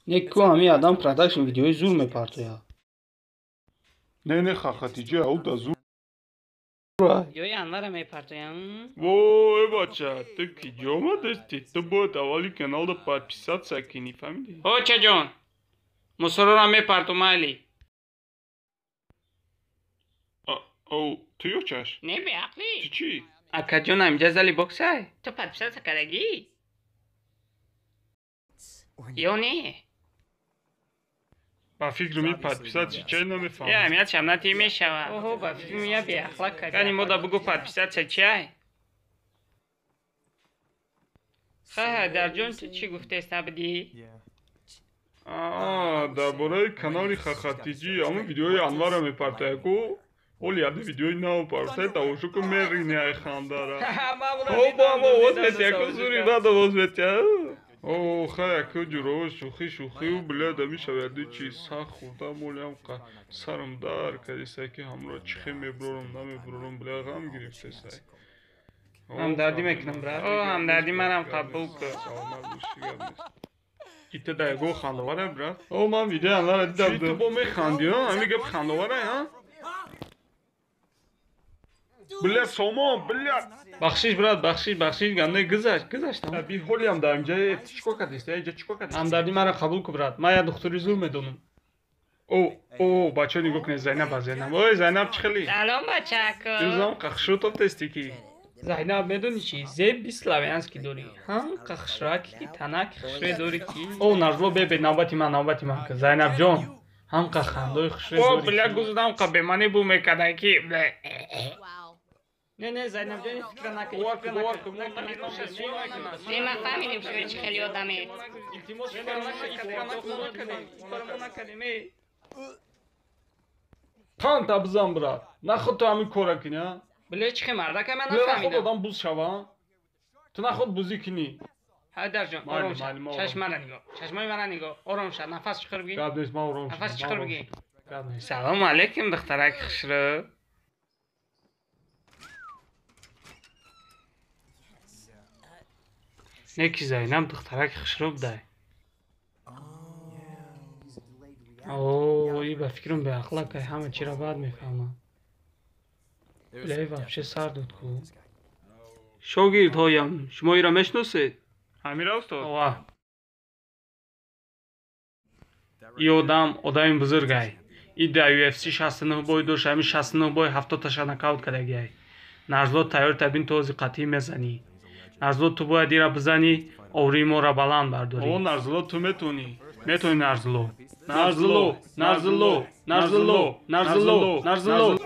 Не ку ҳами Адам Продакшн видеои зур мепартояд. Не, не, Хахатиҷи ауда зур. Видеои Анвара мепартоям. Вой, бача, ту киҷо омадасти? Ту бояд аввали каналда подписаться кунӣ, фаҳмидӣ? Очаҷон, мусорора мепарту майли. Оу, ту ёчаш? Не, беақлӣ. Ту чӣ? Акаҷон, ҳамиҷа зали боксай? Ту подписаться кардагӣ? Ё не? Ба фикрам ин подписаться чай намефаҳмам. Я аҳамият шам натӣ мешавад. Оҳо, ба фикрам я беахлақ кард. Кани мода бугӯ подписаться чай? Ха, Ҳайдарҷон, ту чӣ гуфтест набудӣ? Аа, дар бораи канали Хахатиҷи ҳамон видеои Анвара мепартояд ку. Оли яде видеои нав партояд, тамошо кун, мерини ай хандара. О, ба ма овоз метия ку, зури бад овоз метия. О, хай, аку ҷурово шӯхӣ шӯхию бля дами шавяду чи сахт хӯрдам, олиам сарам дар кардисай ки ҳамро чихе мебурорам, намебурорам, бля ғам гирифтесай. Ҳамдардӣ мекунам, брат. О, ҳамдардӣ манам қабул кун. Саломат бошӣ, гап нест. Ита да ягон хандоварай, брат? О, ман видеои Анвара дидам. Чӣ ту бо механдӣ, а? Ҳамин гап хандоварай, а? Бля, сомон, бля. Бахшиш, брат, бахшиш, бахшиш, ганда гузашт, гузашт. Би ҳолиам дар инҷа чӣ кор кардист? Инҷа чӣ кор кардист? Ҳамдардӣ мара қабул кун, брат. Ман як духтури зур медонам. О, о, бачаҳо нигоҳ кунед, Зайнаб аз Зайнаб. Ой, Зайнаб чӣ хелӣ? Салом, бачако. Дирӯзам қахшӯ тофтести ки. Зайнаб, медонӣ чӣ? Зеб би славянский дорӣ. Ҳам қахшраки ки танаки хушрӯй дорӣ ки. О, Нарзло, бебе, навбати ман, навбати ман. Зайнабҷон, ҳам қахандои хушрӯй О, дорӣ. бля, гузудам қа беманӣ бу мекардай ки, бля. Не, не, Зайнабҷон, ин фикра накун. Бовар кун, бовар кун. Не, ма фаҳмидем шумо чӣ хеле одамед. Илтимос, фикра накун, фикра накунем, эй. Қанта бизан, брат. Наход ту ҳамин кора кунӣ, а? Бля, чӣ хел мардака, ман Бля, наход нафаҳмидам. одам буз шава, а? Ту наход бузӣ кунӣ. Ҳайдарҷон, Майли, ором ша. майли, ма ором. Чашм мара нигоҳ. Чашмои мара нигоҳ. Ором ша, нафас чуқур бигир. Гап нест, ман ором Нафас шудам, чуқур ман ором бигир. шудам. Гап нест. Салом алейкум, духтараки хушрӯ. Не ки Зайнаб духтараки хушрӯ будай. О, и ба фикрам беақлакай, ҳама чиро бад мефаҳмад. Бля, и вообще сар дод ку. Шогирдҳоям, шумо иро мешиносед? Ҳамира, устод? Ова. И одам одами бузургай. И дар UFC 69 бой дошт, ҳамин 69 бой 70таша нокаут кардагиай. Нарзло, тайёр табин, ту ози қатъӣ мезанӣ. Нарзло, ту бояд ира бизанӣ, обрӯи моро баланд бардорӣ. О, Нарзло, ту метавонӣ. Метавонӣ, Нарзло. Нарзло, Нарзло, Нарзло, Нарзло, Нарзло.